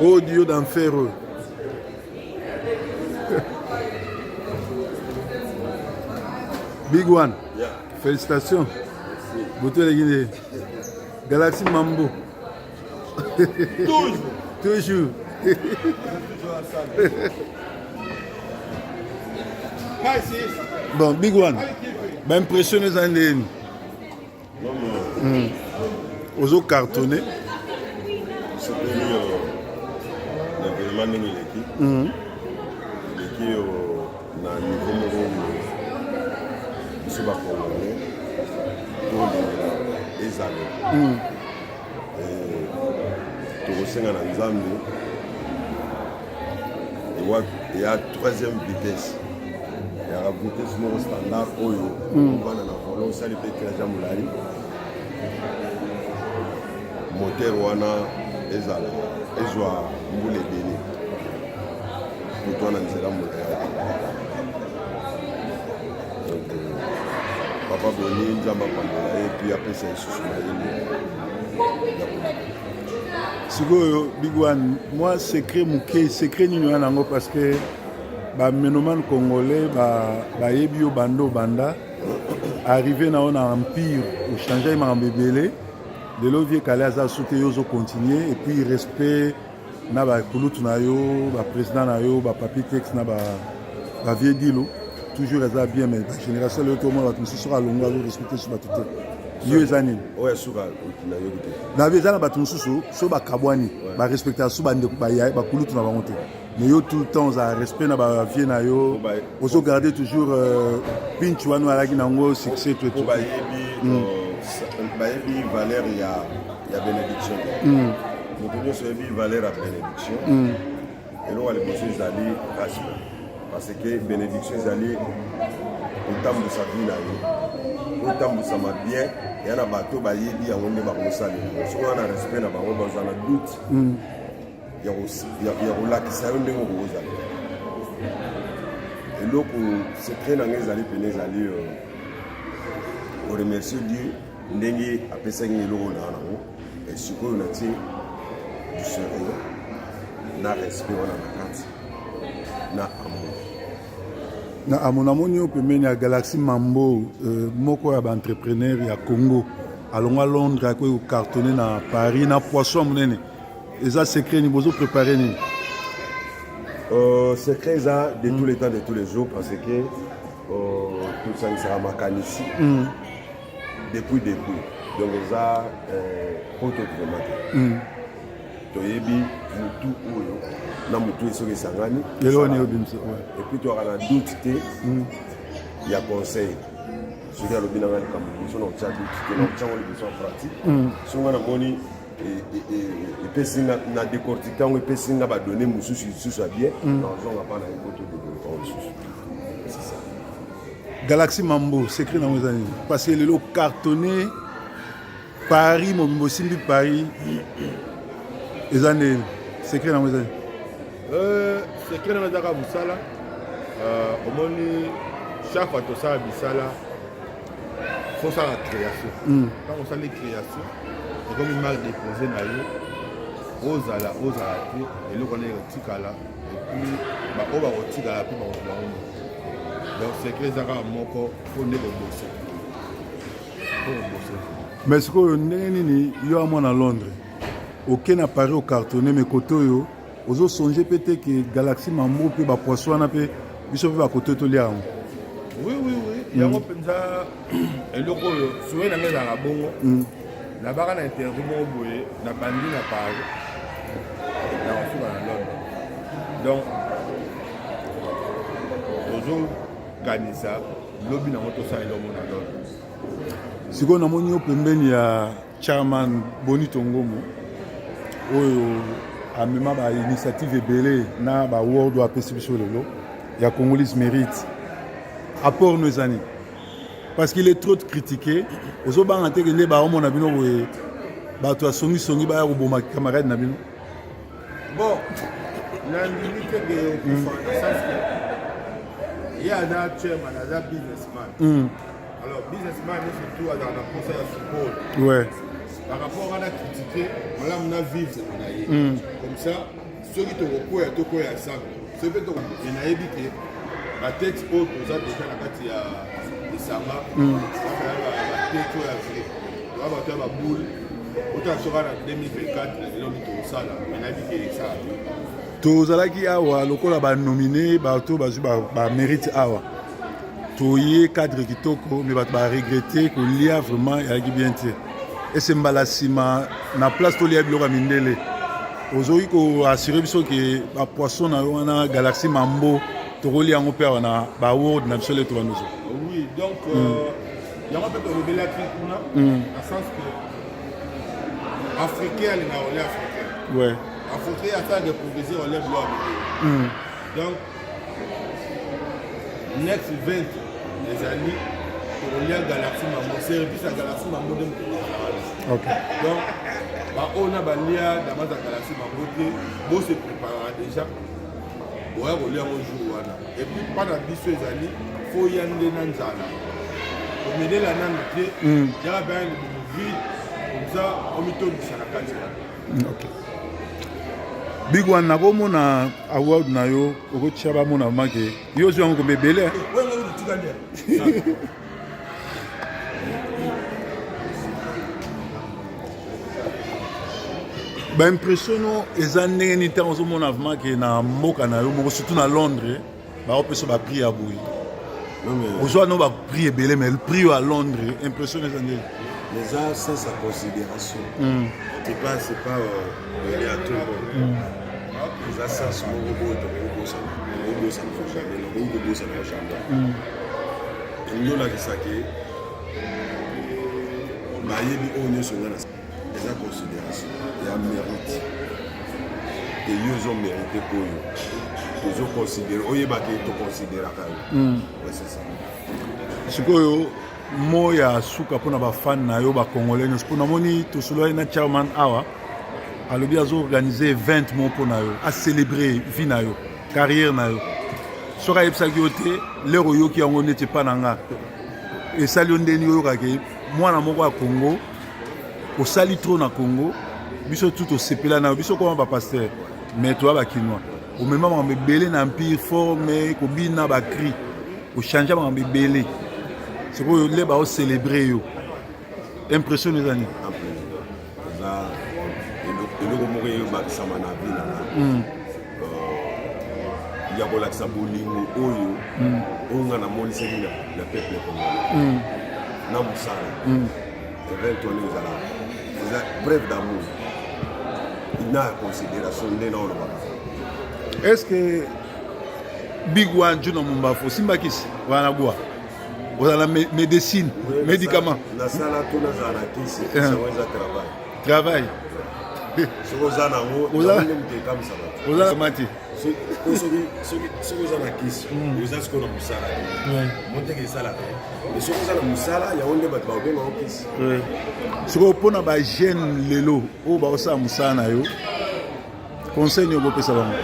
Oyo duo d'enfer oyo. Big one. Yeah. Félicitations. Butu eleki nde. Galaxy Mambo. Toujours. Toujours. Bon, Big One. Ba impression eza ndeni. Ozo cartonner. Sepeli na événement ndenge eleki. Eleki na niveau moko biso ba Congolais tolingela ezala. Tokosenga na Nzambe eya troisième vitesse yaka vitesse moko standard oyo ovanda na volant osali mpe trajet molai moteur wana ezala ezwa mbula ebele moto wana nzela molai. Donc papa Boni, Nzambe apambola ye puis apesa lisusu mayele ya koleka. Sikoyo Big One, mwa secret moke, secret nini wana yango? Parce que bamélomane congolais bayebi yo banda obanda arrivé na yo na empire, ochangeaki makambo ebele. Lelo vieux Kale aza su te, yo ozocontinue, et puis respect na bakulutu na yo, baprésident na yo, bapapi Tex na bavieux Dilo, toujours eza bien. Mais bagénération lelo, tomona bato mosusu soki alongo azorespecte su bato te. Yo eza nini? Oyo ya suka nayoki te. Na eza na bato mosusu so bakabwani, barespectaka su bandeko bakulutu na bango te. Mais yo, tout le temps ozala respect na bavieux na yo, ozogarde toujours pinch wana oyo alaki nango succès to. Po bayebi valeur ya bénédiction te. Moto nyonso oyebi valeur ya bénédiction, eloko ya liboso ezali respect, parce que bénédiction ezali kotambusa vie na yo, otambusama bien. Ya na bato bayebi yango nde bakosalela. Soki wana respect na bango, bazala na doute ya kolakisa yo ndenge okokozala. Eloko secret na ngai ezali pene, ezali koremercier Dieu ndenge apesaki ngai eloko na yango. Sikoyo natie du sérieux na respect wana na kati na amour. Na amo namoni yo pembeni ya Galaxy Mambo, moko ya baentrepreneur ya Congo, alongwa Londres, akoki kocartonne na Paris na poisson monene. Eza secret nini? Bozoprépare nini? Secret eza de tous les temps, de tous les jours, parce que tosangisaka makanisi depuis. Donc eza poto vraiment te. Toyebi mutu oyo na mutu soki esangani. Lelo wana obimisa. Et puis toyaka na doute te ya conseil. Soki alobi nanga likambo liboso, na kotia doute te, na kotiango liboso ya pratique. Soki nga namoni epesi nga na décortique yango, epesi nga badonnées mosusu lisusu ya bien, nazonga mpa na ye po todéveloppe yango lisusu. C'est ça. Galaxy Mambo, secret nango eza nini? Parce que lelo cartonné Paris mobimba, osimbi Paris, eza nini secret nango? Eza nini? Secret nango ezaka mosala. Omoni, chaque fois tosala misala, fosala création. Ntango osali création, ekomi marque déposé na yo. Ozala ozala te, eloko wana ekotikala. Et puis baoyo bakotikala mpe bakozwa yango moko. Donc secret eza kaka moko, fo nde kobose, fo kobose. Mais sikoyo ndenge nini yo amona Londres, oke na Paris, ocartonne, mais kote oyo ozosonge mpe te ke Galaxy Mambo mpe bapoisson wana mpe biso mpe bakote tolia yango? Oui, yango mpenza eloko oyo souhait na ngai ezalaka bongo. Nabaka na interview moko boye, nabandi na Paris, na kosuka na Londres. Donc tozokanisa lobi nango tosala eloko na Londres. Sikoyo namoni yo pembeni ya chairman Bonito Ngomo, oyo amema bainitiative ebele na baaward oyo apesi biso lelo ya Congolese Mérite. Apport no eza nini? Parce qu'il est trop critiqué. Ozobanga te ke nde baomona bino boye, bato ya songisongi baya koboma camarade na bino? Bon, nandimi te ke okufa, na sens ke ye aza chairman, aza businessman. Alors businessman nyonso tu azala na mposa ya support. Par rapport wana critique, malamu na vivre na ye comme ça. Soki tokokwea, tokwea ensemble. Soki mpe toko mais nayebi ke batexte oyo toza deja na kati ya lisanga, batexte oyo ya vrai, toza bato ya baboule. Otala soka na 2024 eloko nini tokosala, mais nayebi ke esala. Tozalaki awa lokola banomine, bato bazwi bamérite awa. Toye cadre kitoko, mais bato baregrete kolia vraiment eyalaki bien te. Ese mbala nsima na place tolia biloko ya mindele, ozoki koassure biso ke bapoisson na yo wana Galaxy Mambo, tokolia yango mpe awa na baworld na biso le tobandozo? Oui, donc yango mpe tolobelaki kuna na sens que africain alingaka kolia africain. Africain asalaka progresser kolia biloko ya mindele. Donc next 20 ezali tokolia Galaxy Mambo, service ya Galaxy Mambo nde moto wana. Donc baoyo na balia damas ya Galaxy Mambo te, bose préparera déjà, boya kolia yango jour wana. Et puis mpa na biso ezali fo ya nde na nzala, komelela nanu te, yaka mpe libumu vide, comme ça omitondisa na kati wana. Ok, Big One, nakomona award na yo, okotia bamona make yo ozwi yango kombe ebele. Oyo tikali. Baimpression no eza ndenge nini ntango ozomona vraiment ke na mboka na yo moko, surtout na Londres, baopesa baprix ya boye? Ozwa no baprix ebele, mais prix oyo ya Londres, impression eza ndenge? Mais ça, ça, sa considération. C'est pas donné à tout le monde. Eza sens moko boye tokokobosana, tokobosana jamais, nakoki kobosana jamais. Elingi olakisa ke bayebi oyo nyonso nga na eza considération ya mérite te. Yo ozomérite oyo tozoconsidere, oyebake toconsidéraka yo. Ouais, c'est ça. Sikoyo mo ya suka mpona bafan na yo, bacongolais nyonso, mpo namoni tosololaki na chairman awa, alobi azoorganize event mo mpo na yo, acélébre vie na yo, carrière na yo. Soki ayebisaki yo te, lere oyoki yango neti epa na nga, esali yo ndeni oyokaki mwana moko ya Congo osali trop na Congo? Biso tu tosepela na yo, biso koma bapasteur, mais toya bakinois, omema makambo ebele na empire, forme, kobina, bacri, ochange makambo ebele. Sikoyo le baocélébre yo, impression eza nini? Eza eloko moko eyebakisama na vie na nga ya kolakisa bolingo oyo oyo nga namonisaki na peuple congolais na mosala. Event wana ezala eza preuve d'amour na considération nde na olobaka. Est ce que Big One Juna Mumbafu osimbakisi wana bwa ozala médecine, médicament? Nasala to nazala na kisi, yango eza travail. Travail. Soki oza nango nde moto ekamwisa bato. Oza mati. Soki oza na kisi, oza sikoyo na mosala te, moteke esalaka, mais soki oza na mosala, yango nde bato bakobenga kisi. Sikoyo mpona bajeune lelo oyo baosala mosala na yo, conseil nini okopesa bango?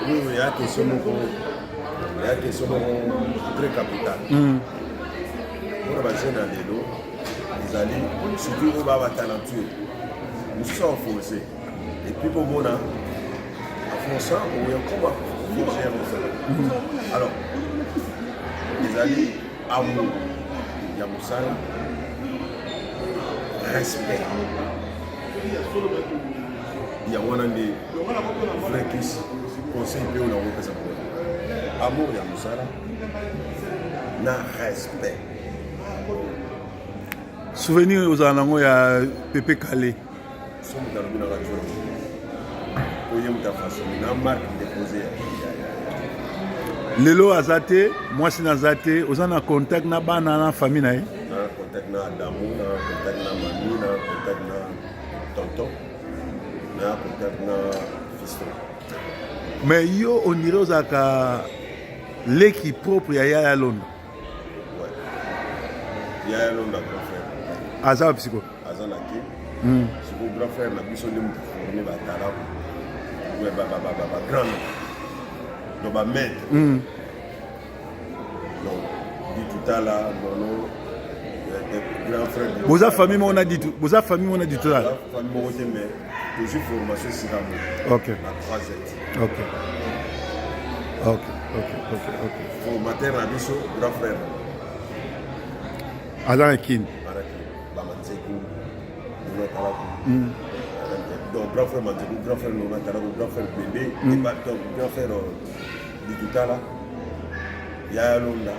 Oui, ya question moko, ya question moko très capitale mpona bajeune ya lelo ezali surtout oyo baa batalentueux mosusu aforce, et puis komona aforçant oya koma force ya mosala. Alors ezali amour ya mosala, respect, yango wana nde vrai kisi. Conseil mpe oyo nakopesa bango, amour ya mosala na respect. Souvenir ozala nango ya Pepe Kale? So moto alobi nanga tio oye moto afaçonne na marque déposé. Lelo aza te, mwasi na aza te, oza na contact na bana na famille na ye? Na contact na Adamu, na contact na mami, na contact na tonton, na contact na fiston. Mais yo on dirait ozalaka leki propre ya Yaya Londo. Ouais. Yaya Londo, grand frère. Aza wapi sikoyo? Aza na ke sikoyo grand frère na biso nde moto forme batala, bagrand, donc bamaître, donc Ditutala nono, grand frère. Boza famille moko na Ditu, boza famille moko na Ditutala? Famille moko te, mais Tozwi formation esika moko. Na 3Z. Ok. Formateur na biso, grand frère. Aza na Kini. Bamanzeku, Nona Talaku. Donc grand frère Manzeku, grand frère Nona Talaku, grand frère Bébé, donc grand frère Litutala, Yaya Londa,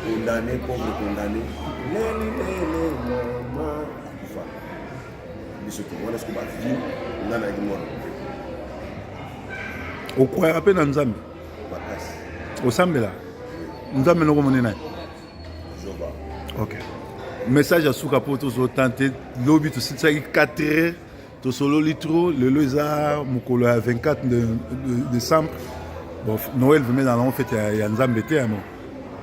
condamné, pauvre condamné. Leli lele mama akufa. Biso to wana soki bavie nga nayaki mwana. Okwayaka mpe na Nzambe? Makasi. Osambela Nzambe noko monene naye? Jova. Ok, message ya suka mpo tozotante lobi tosilisaki 4 heures, tosololi trop. Lelo eza mokolo ya 24 décembre. Bon, Noël vraiment ezala nango fête ya Nzambe te, yamo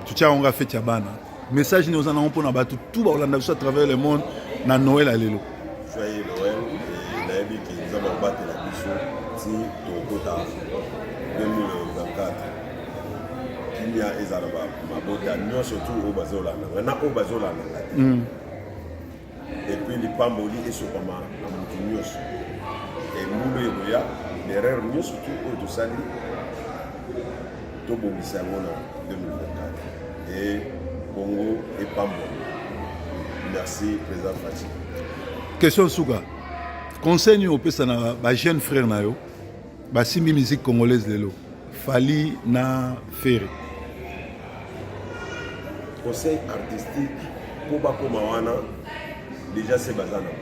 totia yango nga fête ya bana. Message nini oza nango mpona bato tout bakolanda biso à travers le monde na Noël ya lelo? Joyeux Noël. Nayebi ke Nzambe akobatela biso ti tokota 2024. Kimia ezala mabota nyonso tu oyo bazolanda nga na oyo bazolanda nga te. Et puis lipamboli esopama na motu nyonso. Embulu ekoya, l'erreur nyonso tu oyo tosali, tobongisa yango na 2024 et Congo epambwama. Merci, président Fatshi. Question suka, conseil nini opesa na bajeune frère na yo basimbi musique congolaise lelo, Fally na Ferre? Conseil artistique, mpo bakóma wana déjà se baza nango,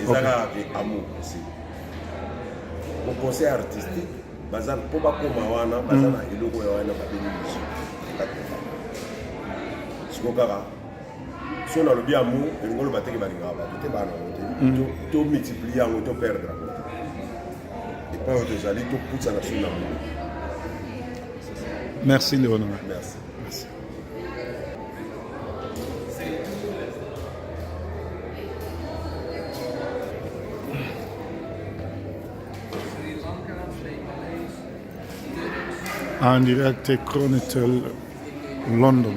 eza kaka ke amour aussi. Po conseil artistique, baza mpo bakóma wana, baza na eloko ya wana babengi musique. Siko kaka so nalobi amour, elingi oloba teke balingaka bato te, bana yango te. To multiplier yango, to perdre yango te. Epai oyo tozali, topusana biso na amour. Merci, ndeko na nga. Merci. Merci. En direct Chronicle London.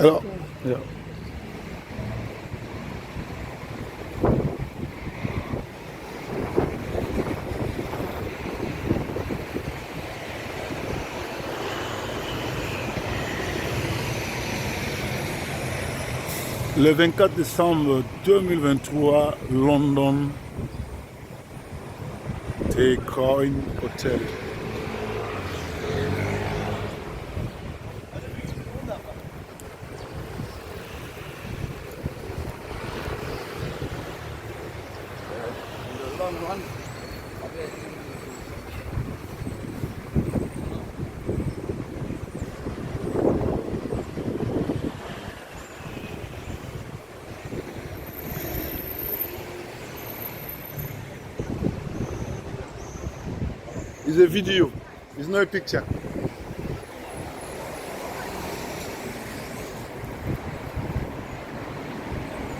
Alors, yeah. Le 24 décembre 2023, London, The Coin Hotel. It's a video. It's not a picture.